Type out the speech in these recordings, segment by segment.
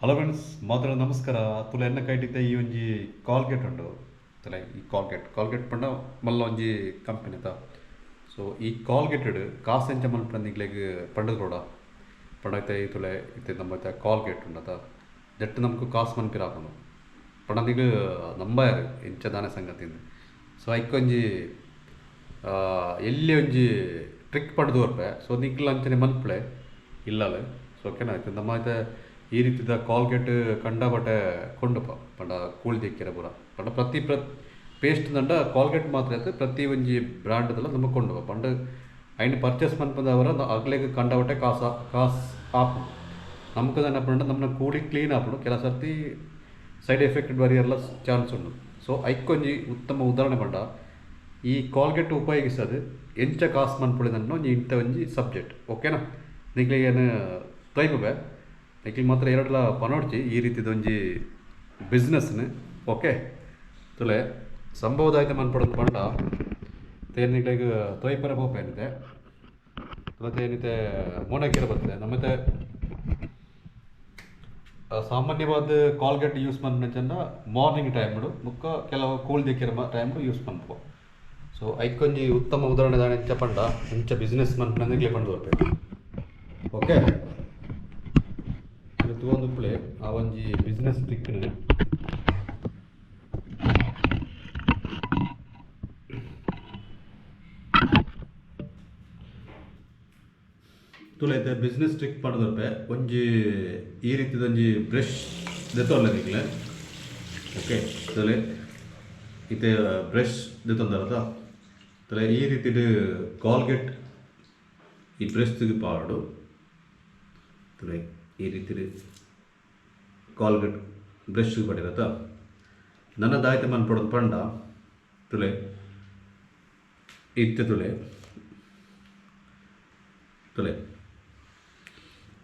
Hello friends, ಮಾತ್ರ ನಮಸ್ಕಾರ. ತುಲ ಎನ್ನ ಕೈಟಿತ್ತೆ ಈ ಒಂಜಿ ಕಾಲ್ಗೇಟ್ ಉಂಡು. ತುಲೆ ಈ ಕಾಲ್ಗೇಟ್ ಕಾಲ್ಗೇಟ್ ಪಂಡ ಮಲ್ಲ ಒಂಜಿ ಕಂಪನಿ ತ. ಸೊ ಈ ಕಾಲ್ಗೇಟೆಡ್ ಕಾಸು ಎಂಚ ಮನ್ಪುನ ನಿಕ್ಲೆಗ್ ಪಂಡದ್ ಬೋಡ ಪಂಡ ಇತ್ತೆ ಈ ತುಲೆ ಇತ್ತೆ ನಮ್ಮ ಇತ್ತೆ ಕಾಲ್ಗೇಟ್ ಉಂಡತ ನೆಟ್ಟ್ ನಮಕ್ ಕಾಸ್ ಮನ್ಪಿರ ಆಪುಂಡು ಪಂಡ ನಿಕ್ಲ್ ನಂಬಯರ್ ಎಂಚ ದಾನೆ ಸಂಗತಿ. ಸೊ ಐಕೊಂಜಿ ಎಲ್ಯ ಒಂಜಿ ಟ್ರಿಕ್ ಪಂಡ್ದ್ ಕೊರ್ಪೆ. ಸೊ ನಿಕ್ಲ್ ಅಂಚನೆ ಮನ್ಪುಲೆ ಇಲ್ಲಲ್. ಸೊ ಓಕೆನಾ. ಇತ್ತೆ ನಮ್ಮ ಇತ್ತೆ ಈ ರೀತಿದ ಕಾಲ್ಗೇಟ್ ಕಂಡಪಟ್ಟೆ ಕೊಂಡುಪ ಪಂಡ ಕೂಳಿ ದೆಕ್ಕಿರ ಪೂರ ಪಂಡ ಪ್ರತಿ ಪೇಸ್ಟ್ ದಂಡ ಕಾಲ್ಗೇಟ್ ಮಾತ್ರ ಅತ್ ಪ್ರತಿ ಒಂಜಿ ಬ್ರಾಂಡ್ ದಲ ನಮ ಕೊಂಡುಪ ಪಂಡ ಐನ್ ಪರ್ಚೇಸ್ ಮನ್ಪುನವರ ಅಕ್ಲೆಗ್ ಕಂಡಪಟ್ಟೆ ಕಾಸ್ ಕಾಸ್ ಆಪುಂಡು. ನಮಕ್ ದಾನೆ ಪಂಡ ನಮನ ಕೂಳಿ ಕ್ಲೀನ್ ಆಪುಂಡು. ಕೆಲ ಸರ್ತಿ ಸೈಡ್ ಎಫೆಕ್ಟ್ ಬರಿಯೆರ್ಲ ಚಾನ್ಸ್ ಉಂಡು. ಸೊ ಐಕೊಂಜಿ ಉತ್ತಮ ಉದಾಹರಣೆ ಪಂಡ ಈ ಕಾಲ್ಗೇಟ್ ಉಪಯೋಗಿಸದು ಎಂಚ ಕಾಸ್ ಮನ್ಪೊಲಿ ಪಂಡ ಒಂಜಿ ಇಂತ ಒಂಜಿ ಸಬ್ಜೆಕ್ಟ್. ಓಕೆನಾ. ನಿಕ್ಲೆಗ್ ತೋಯ್ಪುಬೆ ನಿಕ್ಲ್ ಮಾತ್ರ ಎರಡ್ಲ ಪನೊಡ್ಚಿ ಈ ರೀತಿದ ಒಂಜಿ ಬಿಸ್ನೆಸ್ನ್. ಓಕೆ ತುಲೆ ಸಂಭವದಾಯ್ತ ಮನ್ಪೊಡು ಪಂಡ ತೇನ್ ನಿಕ್ಲೆಗ್ ತೋಯ್ಪರ ಪೋಪೇನಿದೆ ತುಲೆ ತೇನಿತೆ ಮೋನೆಕೀರ ಬರ್ತದೆ. ನಮ್ಮತೆ ಸಾಮಾನ್ಯವಾದ ಕಾಲ್ಗೇಟ್ ಯೂಸ್ ಮನ್ಪುನಂಚ ಮಾರ್ನಿಂಗ್ ಟೈಮ್ ಬೊಕ್ಕ ಕೆಲವು ಕೂಲ್ ದೆಕ್ಕಿರ ಟೈಮ್ ಯೂಸ್ ಮನ್ಪುವ. ಸೊ ಐಕೊಂಜಿ ಉತ್ತಮ ಉದಾಹರಣೆ ದಾನೆ ಎಂಚ ಪಂಡ ಎಂಚ ಬಿಸ್ನೆಸ್ ಮನ್ಪುನ ನಿಕ್ಲೆ ಪಂಡ್ ಕೊರ್ಪೆ. ಓಕೆ ತೂವೊಂದುಪ್ಪುಲೆ ಆ ಒಂಜಿ ಬಿಸ್ನೆಸ್ ಟ್ರಿಕ್ ತುಲೆ ಇತ್ತೆ ಬಿಸ್ನೆಸ್ ಟ್ರಿಕ್ ಪಂಡ್ ಕೊರ್ಪೆ. ಒಂಜಿ ಈ ರೀತಿದ ಒಂಜಿ ಬ್ರಷ್ ದೆತ್ತೊನ್ಲೆ ನಿಕ್ಲೆ. ಓಕೆ ತುಲೆ ಇತ್ತೆ ಬ್ರಷ್ ದೆತ್ತೊಂದರತ ತುಲೆ ಈ ರೀತಿಡ್ ಕಾಲ್ಗೇಟ್ ಈ ಬ್ರಷ್ ಪಾಡು ತುಲೆ ಈ ರೀತಿಡ್ ಕಾಲ್ಗೇಟ್ ಬ್ರಷ್ ಪಡಿರತ ನನ್ನ ದಾಯ್ತ ಮನ್ಪೊಡೊಂದು ಪಂಡ ತುಲೆ ಇತ್ತೆ ತುಲೆ ತುಲೆ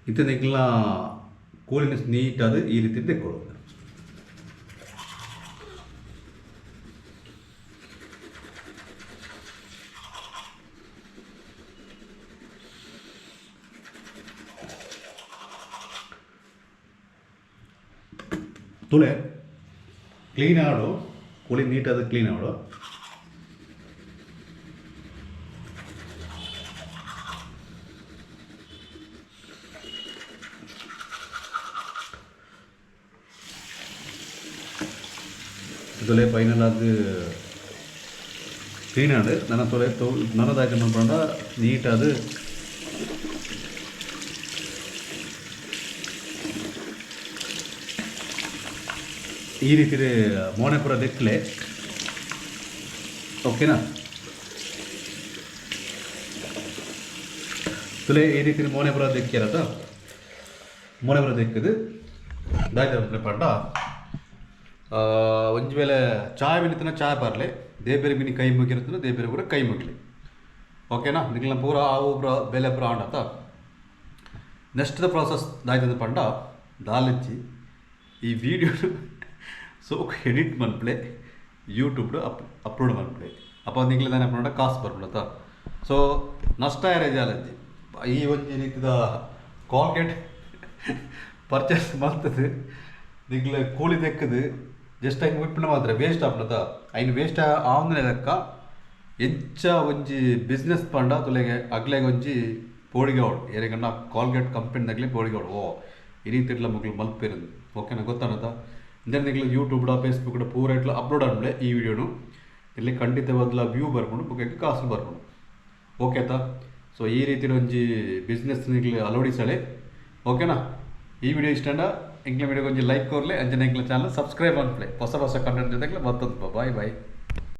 ಇತ್ತೆ ನಿಕ್ಲ್ನ ಕೂಲಿನ ನೀಟ್ ಆದ್ ಈ ರೀತಿ ದೆಕ್ಕೊಡು. ತುಲೆ ಕ್ಲೀನ್ ಆಡು ಕೂಲಿ ನೀಟ್ ಆದ್ ಕ್ಲೀನ್ ಆಡು. ತುಲೆ ಫೈನಲ್ ಆದ್ ಕ್ಲೀನ್ ಆಡು. ನನ ತುಲೆ ನನದಾಯ್ತ ಮನ್ಪುಂಡ ನೀಟ್ ಆದ್ ಈ ರೀತಿ ಮೋನೆ ಪೂರ ದೆಕ್ಲೆ. ಓಕೆನಾ. ತುಲೆ ಈ ರೀತಿ ಮೋನೆ ಪೂರ ದೆಕ್ಕಿರತ ಮೋನೆ ಪೂರ ದೆಕ್ಕದು ದಾಯ್ತ ಪಂಡ ಒಂಜಿ ವೇಳೆ ಚಾಯ್ ಮಿನಿತನ ಚಾಯ್ ಬರ್ಲೆ ದೇಬೇರೆ ಮಿನಿ ಕೈ ಮುಗಿರುತ್ತನ ದೇಬೇರೆ ಪೂರ ಕೈ ಮುಗಿಲಿ. ಓಕೆನಾ. ನಿಕ್ಲ್ನ ಪೂರ ಆವು ಪೂರ ಬೇಲೆ ಪೂರ ಆಂಡತ. ನೆಕ್ಸ್ಟ್ ದ ಪ್ರಾಸೆಸ್ ದಾಯ್ತಂದು ಪಂಡ ದಾಲಿಚ್ಚಿ ಈ ವಿಡಿಯೋ ಸೊ ಎಡಿಟ್ ಮನ್ಪುಲೆ ಯೂಟ್ಯೂಬ್ ಅಪ್ಲೋಡ್ ಮನ್ಪುಲೆ. ಅಪ್ಪ ನಿಕ್ಲೆ ದಾನೆ ಪಂಡ ಕಾಸು ಬರ್ಪುಂಡತ. ಸೊ ನಷ್ಟ ಆಯೆರೆ ಜಾಲಜ್ಜಿ ಈ ಒಂಜಿ ರೀತಿದ ಕಾಲ್ಗೇಟ್ ಪರ್ಚೇಸ್ ಮಲ್ತದು ನಿಕ್ಲೆ ಕೂಲಿ ದೆಕ್ಕದು ಜಸ್ಟ್ ಐನ್ ಮುಟ್ಪಿನ ಮಾತ್ರ ವೇಸ್ಟ್ ಆಪುಂಡತ. ಐನ್ ವೇಸ್ಟ್ ಆವಂದಿನ ಲೆಕ್ಕ ಎಂಚ ಒಂಜಿ ಬಿಸ್ನೆಸ್ ಪಂಡ ತುಲೆಗೆ ಅಗ್ಲೆಗ್ ಒಂಜಿ ಪೋಡಿಗೆ ಆವೊಡು. ಏರೆಗಂಡ ಕಾಲ್ಗೇಟ್ ಕಂಪನಿ ದಗ್ಲೆ ಪೋಡಿಗೆ ಆವೊಡು. ಓ ಈ ರೀತಿಡ್ಲ ಮೊಕ್ಲು ಮಲ್ಪೆರ್. ಓಕೆನಾ ಗೊತ್ತಾನತ. ಇಂದೆನ್ ನಿಕ್ಲು ಯೂಟ್ಯೂಬ್ ಫೇಸ್ಬುಕ್ ಪೂರ ಇಟ್ಲ ಅಪ್ಲೋಡ್ ಆನ್ಲೆ ಈ ವಿಡಿಯೋನು ಇಲ್ಲಿ ಖಂಡಿತವಾದ್ಲ ವ್ಯೂ ಬರ್ಪುಂಡು ಬೊಕ ಕಾಸು ಬರ್ಪುಂಡು. ಓಕೆ ಆತ. ಸೊ ಈ ರೀತಿಡ್ ಒಂಜಿ ಬಿಸ್ನೆಸ್ ನಿಕ್ಲು ಅಳವಡಿಸಲೆ. ಓಕೆನಾ. ಈ ವಿಡಿಯೋ ಇಷ್ಟಂಡ ಎಂಕ್ಲೆ ವಿಡಿಯೋ ಒಂಜಿ ಲೈಕ್ ಕೊರ್ಲೆ ಅಂಚನೆ ಎಂಕ್ಲೆ ಚಾನಲ್ ಸಬ್ಸ್ಕ್ರೈಬ್ ಮನ್ಪುಲೆ. ಹೊಸ ಹೊಸ ಕಂಟೆಂಟ್ ಜೊತೆಗ್ಲ ಮತ್ತೊಂದು ಬಾಯ್ ಬಾಯ್.